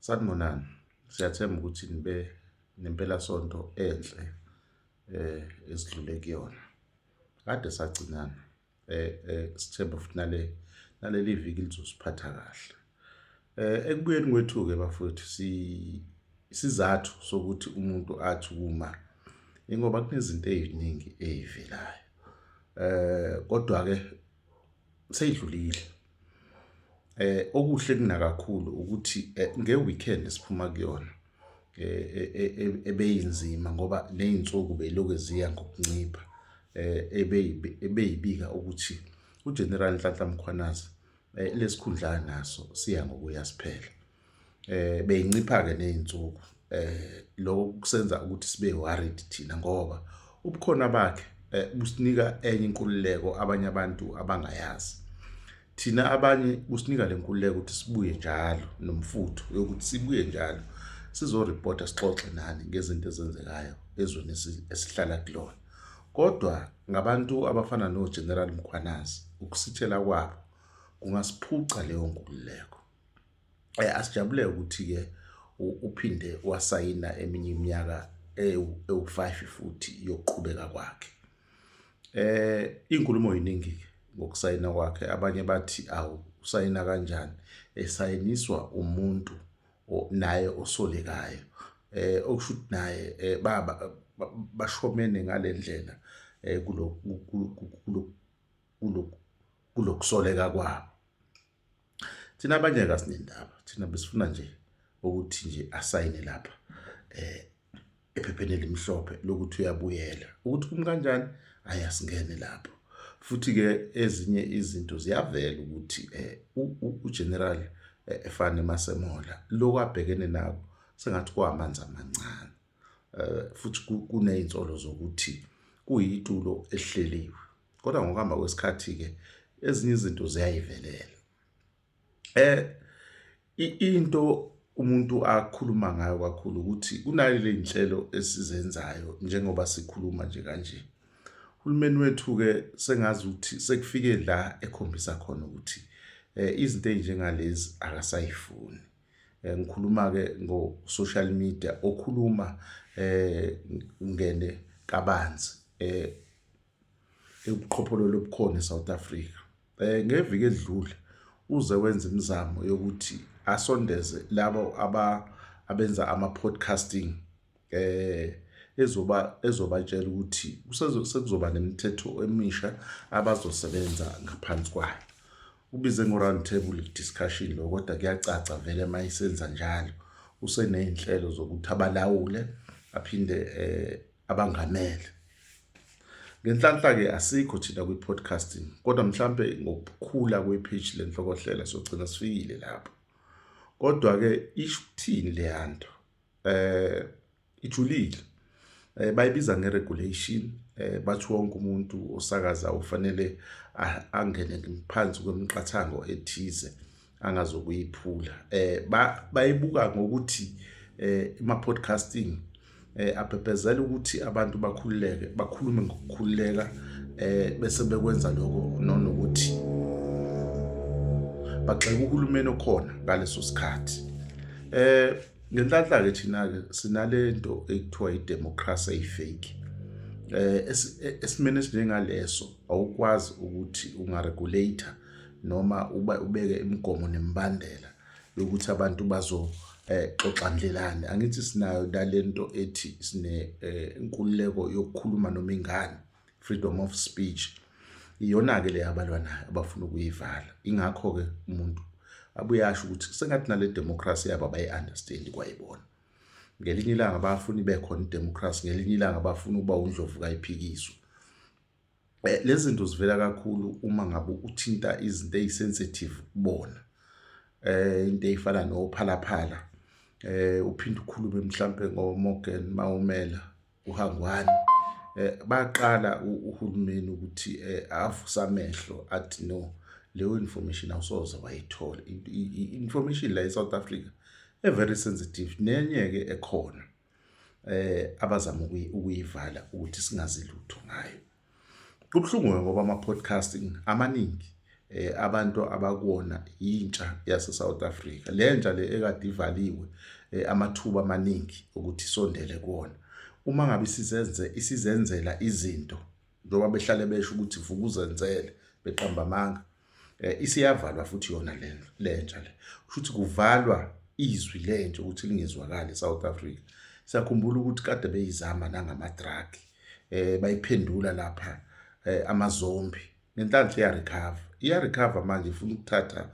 Sanibonani, siyathemba ukuthi nibe nempelasonto enhle esidlule kuyona. Kade sagcinana sithemba futhi nale naleli viki lizosiphatha kahle. Ekubuyeni kwethu-ke bafowethu isizathu sokuthi umuntu athi ukuma ingoba kunezinto ey'ningi ey'velayo. Kodwa-ke seyidlulile. Okuhle kunakakhulu ukuthi nge-weekend esiphuma kuyona ebeyinzima ngoba ney'nsuku bey'lokhu ziya ngokuncipha ebeyibika ukuthi uGeneral Nhlanhla Mkhwanazi lesikhundla anaso siya ngokuya siphela. Beyincipha-ke ney'nsuku lokho kusenza ukuthi sibe worried thina ngoba ubukhona bakhe businika enye inkululeko abanye abantu abangayazi. Thina abanye businika le nkululeko ukuthi sibuye njalo nomfutho yokuthi sibuye njalo sizoripota sixoxe nani ngezinto ezenzekayo ezweni esihlala kulona. Kodwa ngabantu abafana no-General Mkhwanazi ukusithela kwabo kungasiphuca leyo nkululeko. Asijabule ukuthi-ke uphinde wasayina eminye iminyaka ewu-5 futhi yokuqhubeka kwakhe. Iy'nkulumo yiningi-ke ngokusayina kwakhe, abanye bathi awu usayina kanjani esayiniswa umuntu naye osolekayo okusho ukuthi naye baba bashomene ngale ndlela kulokusoleka kwabo. Thina abanye asinendaba, thina besifuna nje ukuthi nje asayine lapha ephepheni elimhlophe lokuthi uyabuyela. Ukuthi kumi kanjani, hhayi asingene lapho. Futhi-ke ezinye izinto ziyavela ukuthi uGeneral Fani Masemola lokhu abhekene nako sengathi kwamanzi amancane. Futhi kuney'nsolo zokuthi kuyitulo elihleliwe. Kodwa ngokuhamba kwesikhathi-ke ezinye izinto ziyayivelela. Into umuntu akhuluma ngayo kakhulu ukuthi kunale y'nhlelo esizenzayo njengoba sikhuluma nje kanje. Uhulumeni wethu-ke sengazi ukuthi sekufike la ekhombisa khona ukuthi izinto ey'njengalezi akasayifuni. Ngikhuluma-ke ngo-social media okhuluma ungene kabanzi ubuqhophololo obukhona eSouth Africa. Ngeviki edlule uze wenza imizamo yokuthi asondeze labo abenza ama-podcasting ezoba ezobatshela ukuthi sekuzoba nemithetho emisha abazosebenza ngaphansi kwayo. Ubize ngo-round table discussion lo kodwa kuyacaca vele uma isenza njalo useney'nhlelo zokuthi abalawule aphinde abangamele. Ngenhlanhla-ke asikho thina kwi-podcasting kodwa mhlampe ngokukhula kwe-page lenhlokohlela sogcina sifikile lapho. Kodwa-ke isho ukuthini leya nto? Ijulile. Bayibiza nge-regulation bathi wonke umuntu osakaza ufanele angene phansi kwemiqathango ethize angazokuyiphula. Bayibuka ngokuthi ama-podcasting abhebhezela ukuthi abantu bakhululeke bakhulume ngokukhululeka bese bekwenza lokho nokuthi bagxeka uhulumeni okhona ngaleso sikhathi. Ngenhlanhla-ke thina-ke sinale nto ekuthiwa idemokhrasi eyi-fake. Esimeni esinjengaleso awukwazi ukuthi unga-regulate-a noma ubeke imigomo nemibandela yokuthi abantu bazo xoxa ndlelani. Angithi sinayo nale nto ethi sine inkululeko yokukhuluma noma ingani, freedom of speech. Iyona-ke le abalwa nayo abafuna ukuyivala. Ingakho-ke umuntu abuye asho ukuthi sengathi nale democracy yabo abayi-understand kwayibona. Ngelinye ilanga bafuna ibe khona idemocracy, ngelinye ilanga bafuna ukuba undlovu kayiphikiswa. Lezi zinto zivela kakhulu uma ngabe uthinta izinto ey'sensitive kubona. Into ey'fana noPhala Phala, uphinde ukhulume mhlampe ngo-Morgan Maumela, uHangwani. Baqala uhulumeni ukuthi avuse amehlo athi no, leyo information awusoze wayithola. I-information la e-South Africa e-very sensitive nenye-ke ekhona abazama ukuyivala ukuthi singazi lutho ngayo. Kubuhlungu-ke ngoba ama-podcasting amaningi. Abantu abakuwona intsha yase South Africa, lentsha le ekade ivaliwe amathuba amaningi ukuthi isondele kuwona. Uma ngabe isizenze isizenzela izinto, njengoba behlale besho ukuthi vuka uzenzele, beqamba amanga, isiyavalwa futhi yona lentsha le. Kusho ukuthi kuvalwa izwi lentsha ukuthi lingezwakali eSouth Africa. Siyakhumbula ukuthi kade beyizama nangama-drug, bayiphendula lapha amazombi. Ngenhlanhla iya-recover, iya-recover manje, ifuna ukuthatha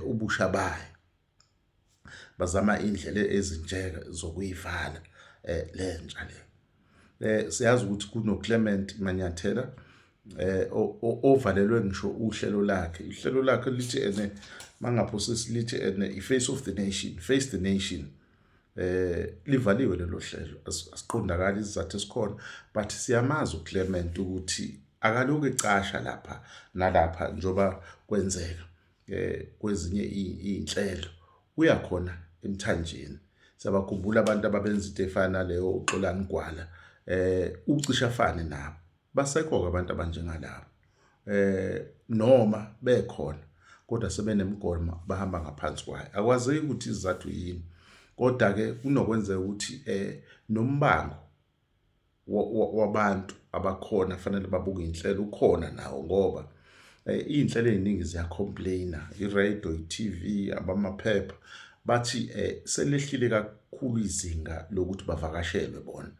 ubusha bayo. Bazama iy'ndlela ezintsha zokuyivala lentsha le. Siyazi ukuthi kuno-Clement Manyathela ovalelwe ngisho uhlelo lakhe. Uhlelo lakhe lithi ene mangaphosisi lithi ene i-Face of the Nation, Face the Nation. Livaliwe lelo hlelo, asiqondakali isizathu esikhona, but siyamazi uClement ukuthi akaloku ecasha lapha nalapha njengoba kwenzeka kwezinye iy'nhlelo, uyakhona emthanjeni. Siyabakhumbula abantu ababenza into efana naleyo, uXolani Gwala, ucishe afane nabo. Basekho-ke abantu abanjengalabo, noma bekhona kodwa sebenemigomo bahamba ngaphansi kwayo. Akwazeki ukuthi izizathu yini, kodwa-ke kunokwenzeka ukuthi nombango wabantu abakhona fanele babuke iy'nhlelo ukhona nawo, ngoba iy'nhlelo ey'ningi ziya-complain-a, i-radio, i-TV, abamaphepha, bathi selehlile kakhulu izinga lokuthi bavakashelwe bona.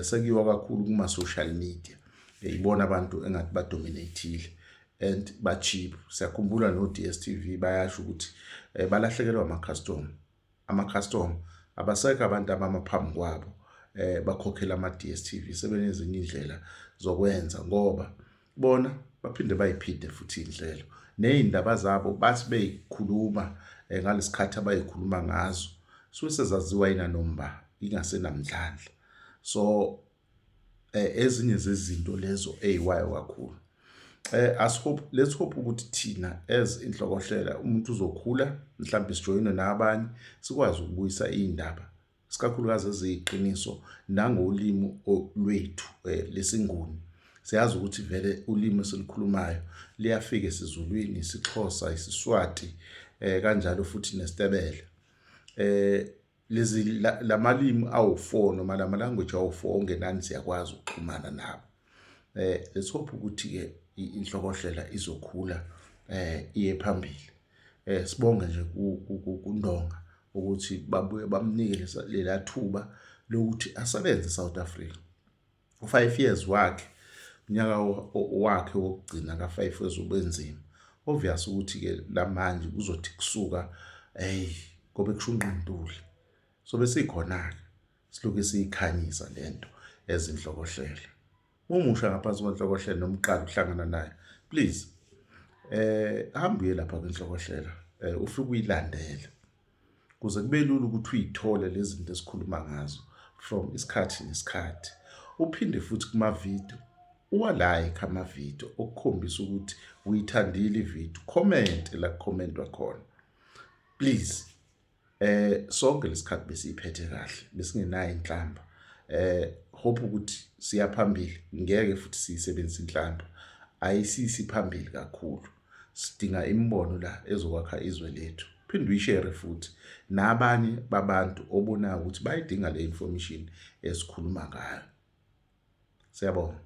Sekuyiwa kakhulu kuma-social media, ibona abantu engathi ba-dominate-ile and ba-cheap. Siyakhumbula no-DStv bayasho ukuthi balahlekelwa ama-customer, ama-customer abasekho, abantu abama phambi kwabo bakhokhela ama-DStv, sebenezinye iy'ndlela zokwenza ngoba bona baphinde bayiphinde futhi iy'nhlelo ney'ndaba zabo bathi bey'khuluma ngalesikhathi abayikhuluma ngazo suke sezaziwa yinanomba ingasenamdlandla. So ezinye zezinto lezo ey'wayo kakhulu. Asihope, let's hope ukuthi thina as inhlokohlela umuntu uzokhula, mhlawumbe sijoyine nabanye, sikwazi ukubuyisa iy'ndaba isikakhulukazi eziyiqiniso nangolimi lwethu lesiNguni. Siyazi ukuthi vele ulimi esilukhulumayo liyafika esiZulwini, isiXhosa, isiSwati, kanjalo futhi nesiTebele. Lezi lamalimi awu-4 noma lama language awu-4 ongenani siyakwazi ukuxhumana nabo. Let's hope ukuthi-ke inhlokohlela izokhula iye phambili. Sibonge nje kuNdonga ukuthi babuye bamnike lela thuba lokuthi asebenze eSouth Africa. U-5 years wakhe, unyaka wakhe wokugcina ka-5 years ubenzima. Obvious ukuthi-ke lamanje kuzothi kusuka, hey, kobe kushunqa intuli. So besikhona-ke silokhu siyikhanyisa lento ezinhlokohlela. Umusha ngaphansi kwenhlokohlela noma uqala ukuhlangana nayo, please hamba uye lapha kwinhlokohlela, ufike uyilandele kuze kube lula ukuthi uyithole lezi zinto esikhuluma ngazo from isikhathi nesikhathi. Uphinde futhi kuma-video uwa-like ama-video okukhombisa ukuthi uyithandile i-video, comment la ku-commentwa khona, please. Sonke lesikhathi besiyiphethe kahle, besingenayo inhlamba. Hope ukuthi siya phambili, ngeke futhi siyisebenzise inhlamba, ayisisi phambili kakhulu. Sidinga imibono la ezokwakha izwe lethu. Phinde uyi-share futhi nabanye babantu obonayo ukuthi bayidinga le information esikhuluma ngayo. Siyabonga.